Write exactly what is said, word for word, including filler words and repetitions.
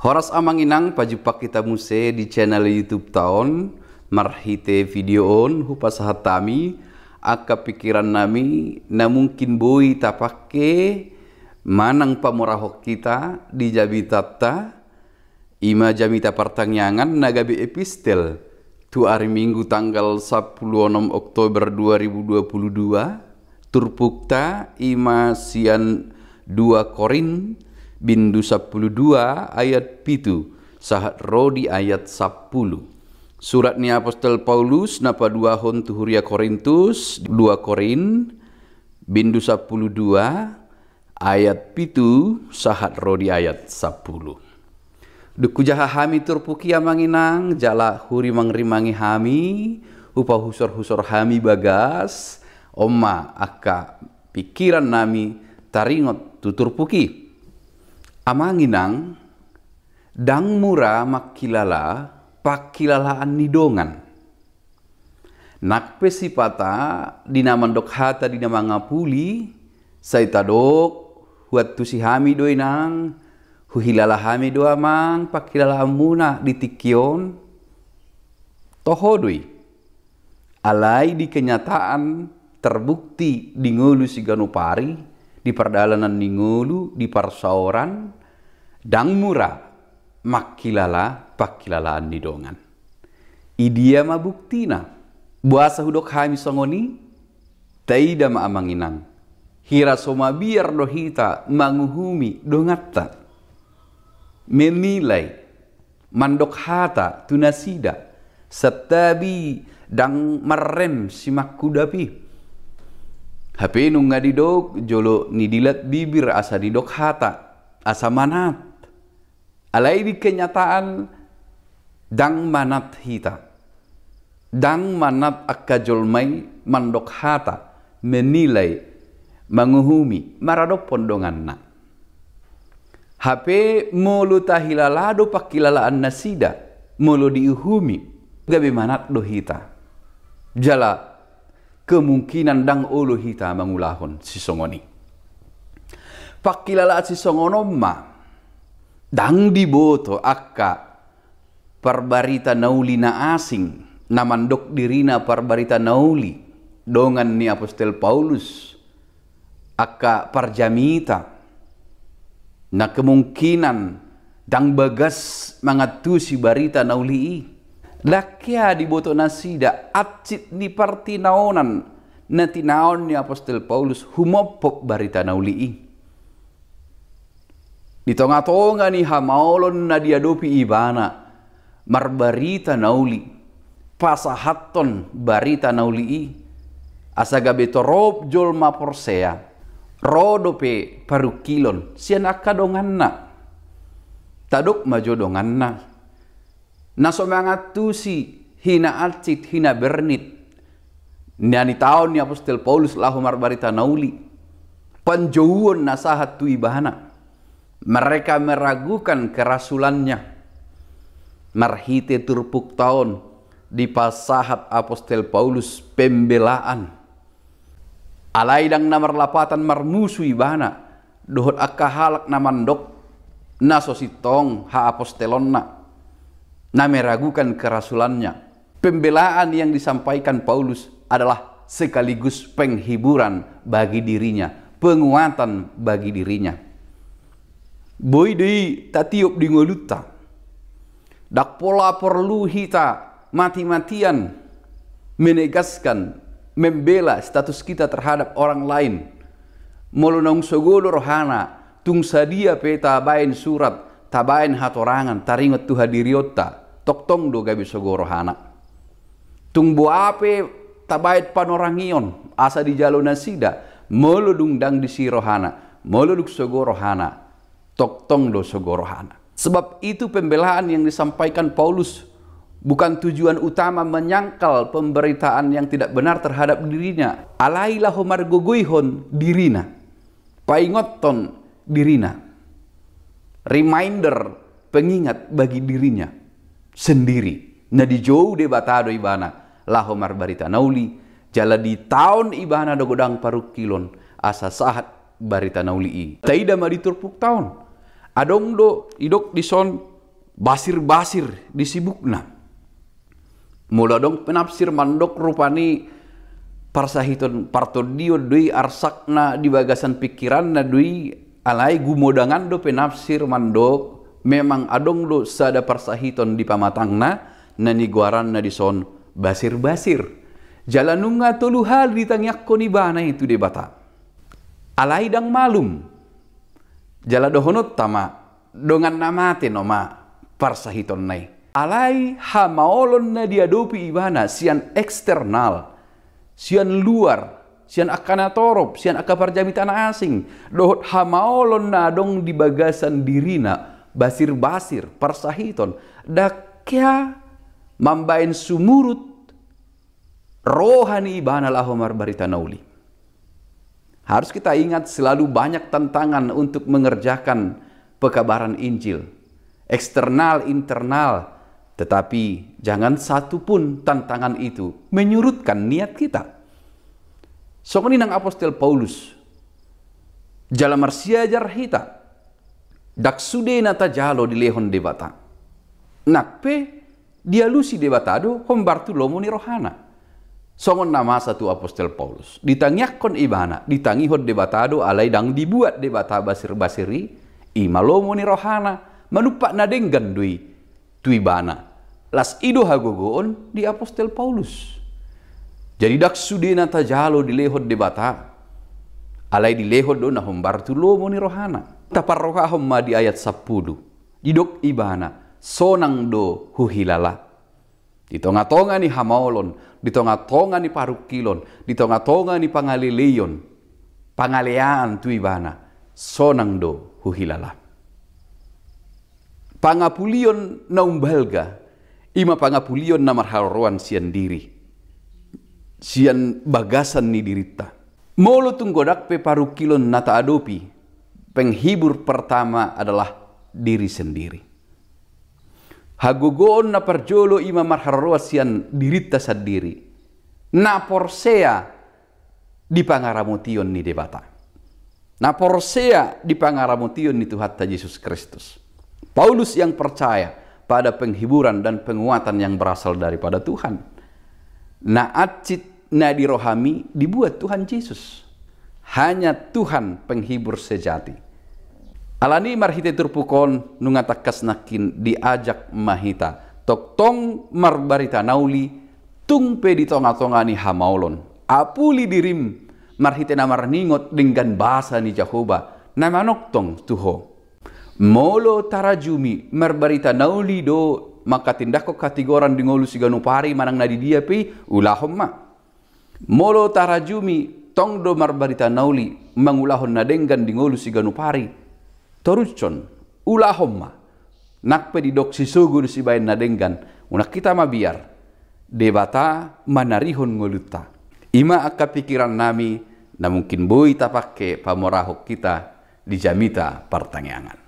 Horas amang inang, pajumpang hita muse di channel YouTube ta on. Marhite video on hupasahat hami angka pingkiran nami na mungkin boi tapake manang pamorahon hita di jamitanta. Ima jamita partangiangan na gabe epistel tu ari Minggu tanggal sampulu onom Oktober dua ribu dua puluh dua. Turpukta ima sian dua Korint bindu sampulu dua ayat pitu sahat ro di ayat sampulu. Surat ni apostel Paulus na paduahon tu huria Korintus, dua Korint bindu sampulu dua ayat pitu sahat ro di ayat sampulu. Dung hujaha hami turpuk i amang inang, jala hurimangrimangi hami, hupahusorhusor hami bagas, on ma angka pingkiran nami taringot tu turpuk i. Amang inang, ndang mura mangkilala pangkilalaan ni dongan. Nang pe sipata di na mandok hata di na mangapuli, sai tadok, huantusi hami do inang, huhilala hami do amang pangkilalaanmuna di tingki on. Toho do i. Alai di kenyataan terbukti di ngolu siganup ari, di pardalanan ni ngolu, di parsaoran, ndang mura mangkilala pangkilalaan ni dongan. Idia ma buktina? Boasa hudok hami songon i? Taida ma amang inang. Hira so mabiar do hita manguhumi donganta, menilai, mandok hata tu nasida, santabi ndang marrem simangkudap i. Hape nunga didok, jolo nidilat bibir asa didok hata, asa manat. Alai di kenyataan ndang manat hita. Ndang manat angka jolma i mandok hata, menilai, manguhumi maradophon donganna. Hape molo tahilala do pangkilalaan nasida, molo diuhumi, gabe manat do hita. Jala kemungkinan ndang olo hita mangulahon sisongon i. Pangkilalaan sisongon on ma ndang diboto angka parbarita na uli na asing, na mandok dirina parbarita na uli, dongan ni apostel Paulus, angka parjamita, na kemungkinan ndang bagas mangantusi barita na uli i. Ndang hea diboto nasida hansit ni partinaonan na tinaon ni apostel Paulus humophop barita na uli i. Di tongatonga ni hamaolon na diadopi ibana, marbarita na uli, pasahathon barita na uli i, asa gabe torop jolma porsea, ro dope parungkilon sian angka donganna. Tadok ma jo donganna, na so mangantusi hinahansit hinabernit na nitaon ni apostel Paulus laho marbarita na uli, panjouon na sahat tu ibana. Mereka meragukan kerasulannya. Marhite turpukta on dipasahat apostel Paulus pembelaan. Alai ndang na marlapatan marmusu ibana dohot angka halak na mandok na so sintong haapostelonna, na meragukan kerasulannya. Pembelaan yang disampaikan Paulus adalah sekaligus penghiburan bagi dirinya, penguatan bagi dirinya. Boi do i tatiop di ngolunta. Ndang pola porlu hita mati-matian menegaskan, membela status kita terhadap orang lain. Molo naung sogo do rohana, tung sadia pe tabaen surat, tabaen hatorangan taringot tu hadirionta, tongtong do gabe sogo rohana. Tung boha pe tabaen panorangion asa dijalo nasida, molo dung ndang disi rohana, molo dung sogo rohana, tongtong do sogo rohana. Sebab itu pembelaan yang disampaikan Paulus bukan tujuan utama menyangkal pemberitaan yang tidak benar terhadap dirinya, alai laho margogoihon dirina, paingothon dirina, reminder, pengingat bagi dirinya sendiri. Na dijou Debata do ibana laho marbarita na uli, jala ditaon ibana do godang parungkilon asa sahat barita na uli i. Taida ma di turpukta on. Adong do idok dison Basir-basir di sibukna. Molo adong penafsir mandok rupani parsahiton partondion do i arsakna di bagasan pingkiranna do i, alai gumodangan do penafsir mandok memang adong do sada parsahiton di pamatangna na nigoaranna dison basir-basir. Jala nunga tolu hali ditangiangkon ibana i tu Debata. Alai ndang malum. Jala dohononta ma, dongan na mate nama parsahitonna i. Alai hamaolon na diadopi ibana sian eksternal, sian luar, sian angka na torop, sian angka parjamita na asing, dohot hamaolon na adong di bagasan dirina, basir-basir, parsahiton, ndang hea mambaen sumurut roha ni ibana laho marbarita na uli. Harus kita ingat, selalu banyak tantangan untuk mengerjakan pekabaran Injil. Eksternal, internal, tetapi jangan satu pun tantangan itu menyurutkan niat kita. Songon i nang apostel Paulus, jala marsiajar hita, ndang sude na tajalo dilehon Debata. Nang pe dialusi Debata do hombar tu lomo ni rohana. Songon na masa tu apostel Paulus, ditangiangkon ibana, ditangihon Debata do, alai ndang dibuat Debata basir-basir i, i ma lomo ni rohana, manumpak na denggan do i tu ibana. Las i do hagogoon di apostel Paulus. Jadi ndang sude na tajalo dilehon Debata, alai dilehon do na hombar tu lomo ni rohana. Taparrohahon ma di ayat sampulu. Didok ibana, sonang do huhilala. Di tonga-tonga ni hamaolon, di tonga-tonga ni parungkilon, di tonga-tonga ni pangaleleion, pangalean tu ibana, sonang do huhilala. Pangapulion na umbalga, i ma pangapulion na marharoroan sian diri, sian bagasan ni dirinta. Molo tung godang pe parungkilon na taadopi, penghibur pertama adalah diri sendiri. Hagogoon na parjolo i ma marharoroan sian dirinta sandiri. Na porsea di pangaramotion ni Debata. Na porsea di pangaramotion ni Tuhanta Jesus Kristus. Paulus yang percaya pada penghiburan dan penguatan yang berasal daripada Tuhan. Na hansit na di rohami dibuat Tuhan Jesus. Hanya Tuhan penghibur sejati. Alani marhite turpuk on nunga tangkas nangkin diajak ma hita tongtong marbarita na uli tung pe di tonga-tonga ni hamaolon. Apuli dirim marhite na marningot denggan basa ni Jahowa na manongtong tu ho. Molo tarajumi marbarita na uli do manghatindanghon hatigoran di ngolu siganup ari manang na di dia pe i, ulahon ma. Molo tarajumi tong do marbarita na uli mangulahon na denggan di ngolu siganup ari, torushon, ulahon ma. Nang pe didok sisogo do sibaen na denggan, unang hita mabiar. Debata manarihon ngolunta. I ma angka pingkirannami na mungkin boi tapangke pamorahon hita di jamita partangiangan.